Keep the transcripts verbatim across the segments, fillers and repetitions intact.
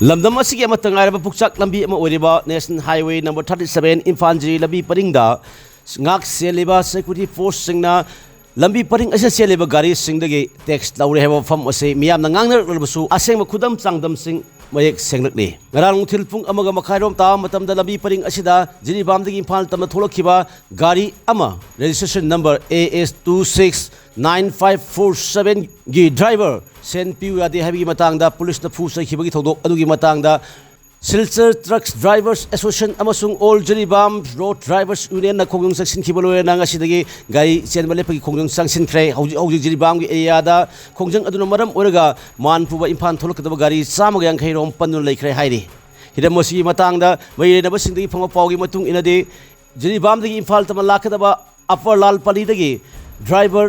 ꯂꯝꯗꯝ ꯑꯁꯤꯒꯤ ꯑꯃꯠꯇ ꯉꯥꯏꯔꯕ ꯄꯨꯛꯆꯥꯛ ꯂꯝꯕꯤ ꯑꯃ ꯑꯣꯏꯔꯤꯕ National Highway number thirty seven Imphal ꯖꯤꯔꯤ ꯂꯝꯕꯤ ꯄꯔꯤꯡꯗ ꯉꯥꯛ ꯁꯦꯜꯂꯤꯕ security forceꯁꯤꯡꯅ ꯂꯝꯕꯤ ꯄꯔꯤꯡ ꯑꯁꯤꯗ ꯆꯦꯜꯂꯤꯕ ꯒꯥꯔꯤꯁꯤꯡꯗꯒꯤ tax ꯂꯧꯔꯦ ꯍꯥꯏꯕ ꯋꯥꯐꯝ ꯑꯁꯤ ꯃꯤꯌꯥꯝꯅ ꯉꯥꯡꯅꯔꯛꯂꯕꯁꯨ ꯑꯁꯦꯡꯕ ꯈꯨꯗꯝ ꯆꯥꯡꯗꯝꯁꯤꯡ ꯃꯌꯦꯛ ꯁꯦꯡꯂꯛꯂꯤ꯫ ꯉꯔꯥꯡ ꯅꯨꯡꯊꯤꯜ ꯄꯨꯡ ꯑꯃꯒ ꯃꯈꯥꯏꯔꯣꯝ ꯇꯥꯕ ꯃꯇꯝꯗ ꯂꯝꯕꯤ ꯄꯔꯤꯡ ꯑꯁꯤꯗ ꯖꯤꯔꯤꯕꯥꯝꯗꯒꯤ ꯏꯝꯐꯥꯜ ꯇꯝꯅ ꯊꯣꯛꯂꯛꯈꯤꯕ ꯒꯥꯔꯤ ꯑꯃ registration number A S two six nine five four sevenꯒꯤ driver ꯁꯦꯟ ꯄꯤꯌꯨ ꯌꯥꯗꯦ ꯍꯥꯏꯕꯒꯤ ꯃꯇꯥꯡꯗ ꯄꯨꯂꯤꯁꯅ ꯐꯨ ꯆꯩꯈꯤꯕꯒꯤ ꯊꯧꯗꯣꯛ ꯑꯗꯨꯒꯤ ꯃꯇꯥꯡꯗ Silchar Trucks Drivers Association ꯑꯃꯁꯨꯡ All Jiribam Road Drivers Unionꯅ ꯈꯣꯡꯖꯪ ꯆꯪꯁꯤꯟꯈꯤꯕ ꯂꯣꯏꯔꯅ ꯉꯁꯤꯗꯒꯤ ꯒꯥꯔꯤ ꯆꯦꯟꯕ ꯂꯦꯞꯄꯒꯤ ꯈꯣꯡꯖꯪ ꯆꯪꯁꯤꯟꯈ꯭ꯔꯦ꯫ ꯍꯧꯖꯤꯛ ꯍꯧꯖꯤꯛ ꯖꯤꯔꯤꯕꯥꯝꯒꯤ areaꯗ ꯈꯣꯡꯖꯪ ꯑꯗꯨꯅ ꯃꯔꯝ ꯑꯣꯏꯔꯒ ꯃꯥꯟ ꯄꯨꯕ ꯏꯝꯐꯥꯜ ꯊꯣꯛꯂꯛꯀꯗꯕ ꯒꯥꯔꯤ ꯆꯥꯝꯃꯒ ꯌꯥꯡꯈꯩ ꯔꯣꯝ ꯄꯟꯗꯨꯅ ꯂꯩꯈ꯭ꯔꯦ ꯍꯥꯏꯔꯤ꯫ ꯍꯤꯔꯝ ꯑꯁꯤꯒꯤ ꯃꯇꯥꯡꯗ ꯃꯔꯤ ꯂꯩꯅꯕꯁꯤꯡꯗꯒꯤ ꯐꯪꯕ ꯄꯥꯎꯒꯤ ꯃꯇꯨꯡ ꯏꯟꯅꯗꯤ, ꯖꯤꯔꯤꯕꯥꯝꯗꯒꯤ ꯏꯝꯐꯥꯜ ꯇꯝꯅ ꯂꯥꯛꯀꯗꯕ Upper ꯂꯥꯜ ꯄꯥꯂꯤꯗꯒꯤ driver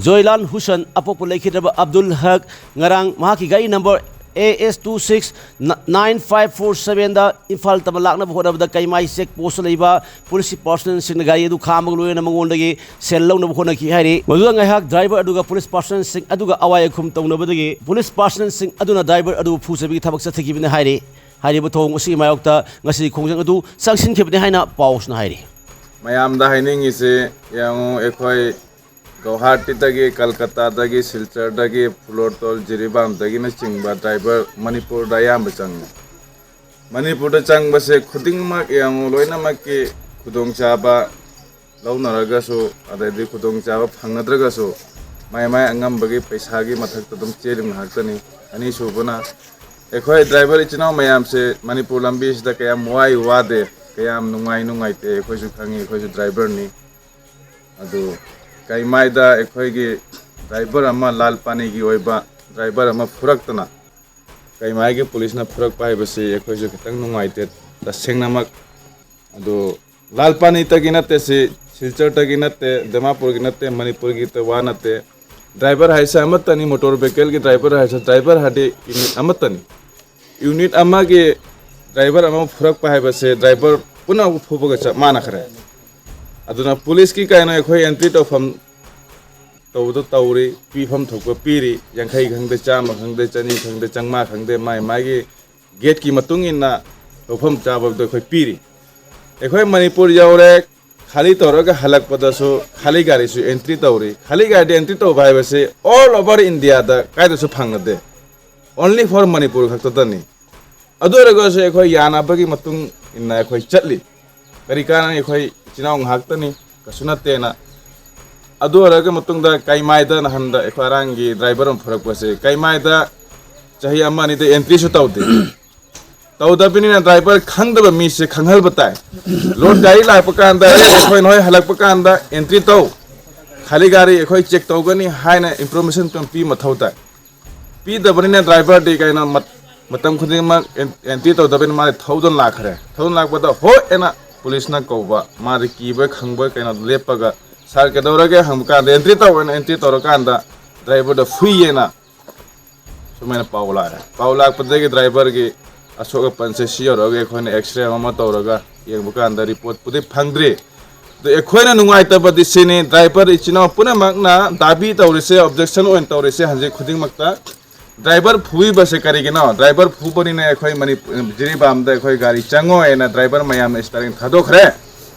ꯖꯣꯏꯂꯥꯟ ꯍꯨꯁꯟ ꯑꯄꯣꯛꯄ ꯂꯩꯈꯤꯗ꯭ꯔꯕ ꯑꯕꯗꯨꯜ ꯍꯛ ꯉꯔꯥꯡ ꯃꯍꯥꯛꯀꯤ ꯒꯥꯔꯤ number A S two six nine five four sevenꯗ Imphal ꯇꯝꯅ ꯂꯥꯛꯅꯕ ꯍꯣꯠꯅꯕꯗ ꯀꯩꯃꯥꯏ check postꯇ ꯂꯩꯕ ꯄꯨꯂꯤꯁꯀꯤ personnelꯁꯤꯡꯅ ꯒꯥꯔꯤ ꯑꯗꯨ ꯈꯥꯝꯃꯒ ꯂꯣꯏꯅꯅ ꯃꯉꯣꯟꯗꯒꯤ ꯁꯦꯜ ꯂꯧꯅꯕ ꯍꯣꯠꯅꯈꯤ ꯍꯥꯏꯔꯤ꯫ ꯃꯗꯨꯗ ꯉꯥꯏꯍꯥꯛ driver ꯑꯗꯨꯒ ꯄꯨꯂꯤꯁ personnelꯁꯤꯡ ꯑꯗꯨꯒ ꯑꯋꯥꯏ ꯑꯈꯨꯝ ꯇꯧꯅꯕꯗꯒꯤ ꯄꯨꯂꯤꯁ personnelꯁꯤꯡ ꯑꯗꯨꯅ driver ꯑꯗꯨ ꯐꯨꯖꯕꯒꯤ ꯊꯕꯛ ꯆꯠꯊꯈꯤꯕꯅꯤ ꯍꯥꯏꯔꯤ꯫ ꯍꯥꯏꯔꯤꯕ ꯊꯧꯑꯣꯡ ꯑꯁꯤꯒꯤ ꯃꯥꯌꯣꯛꯇ ꯉꯁꯤ ꯈꯣꯡꯖꯪ ꯑꯗꯨ ꯆꯪꯁꯤꯟꯈꯤꯕꯅꯤ ꯍꯥꯏꯅ ꯄꯥꯎꯁꯤꯅ ꯍꯥꯏꯔꯤ꯫ ꯃꯌꯥꯝꯗ ꯍꯥꯏꯅꯤꯡꯉꯤꯁꯤ ꯌꯦꯡꯉꯨ, ꯑꯩꯈꯣꯏ ꯒꯧꯍꯥꯇꯤꯗꯒꯤ, ꯀꯜꯀꯇꯥꯗꯒꯤ, ꯁꯤꯜꯆꯔꯗꯒꯤ, ꯐꯨꯂꯣꯇꯣꯜ, ꯖꯤꯔꯤꯕꯥꯝꯗꯒꯤꯅꯆꯤꯡꯕ driver ꯃꯅꯤꯄꯨꯔꯗ ꯑꯌꯥꯝꯕ ꯆꯪꯉꯤ꯫ ꯃꯅꯤꯄꯨꯔꯗ ꯆꯪꯕꯁꯦ ꯈꯨꯗꯤꯡꯃꯛ ꯌꯦꯡꯉꯨ, ꯂꯣꯏꯅꯃꯛꯀꯤ ꯈꯨꯗꯣꯡꯆꯥꯕ ꯂꯧꯅꯔꯒꯁꯨ, ꯑꯗꯩꯗꯤ ꯈꯨꯗꯣꯡꯆꯥꯕ ꯐꯪꯅꯗ꯭ꯔꯒꯁꯨ, ꯃꯥꯏ ꯃꯥꯏ ꯑꯉꯝꯕꯒꯤ ꯄꯩꯁꯥꯒꯤ ꯃꯊꯛꯇ ꯑꯗꯨꯝ ꯆꯦꯜꯂꯤꯕ ꯉꯥꯛꯇꯅꯤ꯫ ꯑꯅꯤꯁꯨꯕꯅ, ꯑꯩꯈꯣꯏ driver ꯏꯆꯤꯟ ꯏꯅꯥꯎ ꯃꯌꯥꯝꯁꯦ ꯃꯅꯤꯄꯨꯔ ꯂꯝꯕꯤꯁꯤꯗ ꯀꯌꯥꯝ ꯋꯥꯏ ꯋꯥꯗꯦ, ꯀꯌꯥꯝ ꯅꯨꯡꯉꯥꯏ ꯅꯨꯡꯉꯥꯏꯇꯦ, ꯑꯩꯈꯣꯏꯁꯨ ꯈꯪꯉꯤ, ꯑꯩꯈꯣꯏꯁꯨ driverꯅꯤ꯫ ꯑꯗꯨ ꯀꯩꯃꯥꯏꯗ ꯑꯩꯈꯣꯏꯒꯤ driver ꯑꯃ ꯂꯥꯜ ꯄꯥꯅꯤꯒꯤ ꯑꯣꯏꯕ driver ꯑꯃ ꯐꯨꯔꯛꯇꯅ, ꯀꯩꯃꯥꯏꯒꯤ ꯄꯨꯂꯤꯁꯅ ꯐꯨꯔꯛꯄ ꯍꯥꯏꯕꯁꯤ ꯑꯩꯈꯣꯏꯁꯨ ꯈꯤꯇꯪ ꯅꯨꯡꯉꯥꯏꯇꯦ ꯇꯁꯦꯡꯅꯃꯛ꯫ ꯑꯗꯨ ꯂꯥꯜ ꯄꯥꯅꯤꯇꯒꯤ ꯅꯠꯇꯦ ꯁꯤ, ꯁꯤꯜꯆꯔꯗꯒꯤ ꯅꯠꯇꯦ, ꯗꯤꯃꯥꯄꯨꯔꯒꯤ ꯅꯠꯇꯦ, ꯃꯅꯤꯄꯨꯔꯒꯤ ꯋꯥ ꯅꯠꯇꯦ꯫ Driver ꯍꯥꯏꯁꯦ ꯑꯃꯠꯇꯅꯤ, motor vehicleꯒꯤ driver ꯍꯥꯏꯁꯦ, driver ꯍꯥꯏꯗꯤ unit ꯑꯃꯠꯇꯅꯤ꯫ Unit ꯑꯃꯒꯤ driver ꯑꯃ ꯐꯨꯔꯛꯄ ꯍꯥꯏꯕꯁꯦ driver ꯄꯨꯝꯅꯃꯛ ꯐꯨꯕꯒ ꯆꯞ ꯃꯥꯟꯅꯈ꯭ꯔꯦ꯫ ꯑꯗꯨꯅ ꯄꯨꯂꯤꯁꯀꯤ ꯀꯥꯏꯅ ꯑꯩꯈꯣꯏ entry ꯇꯧꯐꯝ ꯇꯧꯕꯗꯣ ꯇꯧꯔꯤ, ꯄꯤꯐꯝ ꯊꯣꯛꯄ ꯄꯤꯔꯤ, ꯌꯥꯡꯈꯩ ꯈꯪꯗꯦ, ꯆꯥꯝꯃ ꯈꯪꯗꯦ, ꯆꯅꯤ ꯈꯪꯗꯦ, ꯆꯥꯝꯃꯉꯥ ꯈꯪꯗꯦ, ꯃꯥꯏ ꯃꯥꯒꯤ ꯒꯦꯠꯀꯤ ꯃꯇꯨꯡ ꯏꯟꯅ ꯂꯧꯐꯝ ꯆꯥꯕꯗꯣ ꯑꯩꯈꯣꯏ ꯄꯤꯔꯤ꯫ ꯑꯩꯈꯣꯏ ꯃꯅꯤꯄꯨꯔ ꯌꯧꯔꯦ, ꯈꯥꯂꯤ ꯇꯧꯔꯒ ꯍꯜꯂꯛꯄꯗꯁꯨ ꯈꯥꯂꯤ ꯒꯥꯔꯤꯁꯨ ꯑꯦꯟꯇ꯭ꯔꯤ ꯇꯧꯔꯤ꯫ ꯈꯥꯂꯤ ꯒꯥꯔꯤꯗ ꯑꯦꯟꯇ꯭ꯔꯤ ꯇꯧꯕ ꯍꯥꯏꯕꯁꯤ all over India the ꯀꯥꯏꯗꯁꯨ ꯐꯪꯅꯗꯦ, only for Manipur ꯈꯛꯇꯗꯅꯤ꯫ ꯑꯗꯨ ꯑꯣꯏꯔꯒꯁꯨ ꯑꯩꯈꯣꯏ ꯌꯥꯅꯕꯒꯤ ꯃꯇꯨꯡ ꯏꯟꯅ ꯑꯩꯈꯣꯏ ꯆꯠꯂꯤ꯫ ꯀꯔꯤ ꯀꯥꯟꯅꯅꯤ? ꯑꯩꯈꯣꯏ ꯏꯆꯤꯟ ꯏꯅꯥꯎ ꯉꯥꯏꯍꯥꯛꯇꯅꯤ, ꯀꯩꯁꯨ ꯅꯠꯇꯦꯅ꯫ ꯑꯗꯨ ꯑꯣꯏꯔꯒ ꯃꯇꯨꯡꯗ ꯀꯩꯃꯥꯏꯗ ꯅꯍꯥꯟꯗ ꯑꯩꯈꯣꯏ ꯑꯔꯥꯡꯒꯤ ꯗ꯭ꯔꯥꯏꯚꯔ ꯑꯃ ꯄꯨꯔꯛꯄꯁꯦ, ꯀꯩꯃꯥꯏꯗ ꯆꯍꯤ ꯑꯃ ꯑꯅꯤꯗ ꯑꯦꯟꯇ꯭ꯔꯤꯁꯨ ꯇꯧꯗꯦ꯫ ꯇꯧꯗꯕꯅꯤꯅ ꯗ꯭ꯔꯥꯏꯚꯔ ꯈꯪꯗꯕ ꯃꯤꯁꯦ ꯈꯪꯍꯟꯕ ꯇꯥꯏ꯫ ꯂꯣꯗ ꯒꯥꯔꯤ ꯂꯥꯛꯄ ꯀꯥꯟꯗ, "ꯑꯦ, ꯑꯩꯈꯣꯏ ꯅꯣꯏ ꯍꯜꯂꯛꯄ ꯀꯥꯟꯗ ꯑꯦꯟꯇ꯭ꯔꯤ ꯇꯧ, ꯈꯥꯂꯤ ꯒꯥꯔꯤ ꯑꯩꯈꯣꯏ ꯆꯦꯛ ꯇꯧꯒꯅꯤ" ꯍꯥꯏꯅ ꯏꯟꯐꯣꯔꯃꯦꯁꯟ ꯑꯗꯨꯝ ꯄꯤ ꯃꯊꯧ ꯇꯥꯏ꯫ ꯄꯤꯗꯕꯅꯤꯅ ꯗ꯭ꯔꯥꯏꯚꯔꯗꯤ ꯀꯩꯅꯣ ꯃꯠ-, ꯃꯇꯝ ꯈꯨꯗꯤꯡꯃꯛ ꯑꯦꯟ-, ꯑꯦꯟꯇ꯭ꯔꯤ ꯇꯧꯗꯕꯅꯤꯅ ꯃꯥꯗꯤ ꯊꯧꯗꯨꯅ ꯂꯥꯛꯈ꯭ꯔꯦ꯫ ꯊꯧꯗꯨꯅ ꯂꯥꯛꯄꯗ ꯍꯣꯏ ꯑꯅ ꯄꯨꯂꯤꯁꯅ ꯀꯧꯕ, ꯃꯥꯗꯤ ꯀꯤꯕ ꯈꯪꯕ ꯀꯩꯅꯣ ꯂꯦꯞꯄꯒ, "ꯁꯥꯔ, ꯀꯩꯗꯧꯔꯒꯦ?" ꯍꯪꯕ ꯀꯥꯟꯗ, "ꯑꯦꯟꯇ꯭ꯔꯤ ꯇꯧ" ꯑꯅ ꯑꯦꯟꯇ꯭ꯔꯤ ꯇꯧꯔꯀꯥꯟꯗ ꯗ꯭ꯔꯥꯏꯚꯔꯗ ꯐꯨꯏꯌꯦꯅ ꯁꯨꯃꯥꯏꯅ ꯄꯥꯎ ꯂꯥꯛꯑꯦ꯫ ꯄꯥꯎ ꯂꯥꯛꯄꯗꯒꯤ ꯗ꯭ꯔꯥꯏꯚꯔꯒꯤ ꯑꯁꯣꯛ ꯑꯄꯟꯁꯦ ꯁꯤ ꯌꯧꯔꯛꯑꯒ ꯑꯩꯈꯣꯏꯅ ꯑꯦꯛꯁꯔꯦ ꯑꯃ ꯇꯧꯔꯒ ꯌꯦꯡꯕ ꯀꯥꯟꯗ ꯔꯤꯄꯣꯔꯠꯄꯨꯗꯤ ꯐꯪꯗ꯭ꯔꯤ꯫ ꯑꯗꯣ ꯑꯩꯈꯣꯏꯅ ꯅꯨꯡꯉꯥꯏꯇꯕꯗꯤ ꯁꯤꯅꯤ, ꯗ꯭ꯔꯥꯏꯚꯔ ꯏꯆꯤꯟ ꯏꯅꯥꯎ ꯄꯨꯝꯅꯃꯛꯅ ꯗꯥꯕꯤ ꯇꯧꯔꯤꯁꯦ, ꯑꯣꯕꯖꯦꯛꯁꯟ ꯑꯣꯏꯅ ꯇꯧꯔꯤꯁꯦ ꯍꯧꯖꯤꯛ ꯈꯨꯗꯤꯡꯃꯛꯇ꯫ ꯗ꯭ꯔꯥꯏꯚꯔ ꯐꯨꯕꯤꯕꯁꯦ ꯀꯔꯤꯒꯤꯅꯣ? ꯗ꯭ꯔꯥꯏꯚꯔ ꯐꯨꯕꯅꯤꯅ ꯑꯩꯈꯣꯏ ꯃꯅꯤꯄꯨꯔ, ꯖꯤꯔꯤꯕꯥꯝꯗ ꯑꯩꯈꯣꯏ ꯒꯥꯔꯤ ꯆꯪꯉꯣꯏꯅ ꯗ꯭ꯔꯥꯏꯚꯔ ꯃꯌꯥꯝꯅ ꯏꯁꯇꯥꯔꯤꯡ ꯊꯥꯗꯣꯛꯈ꯭ꯔꯦ꯫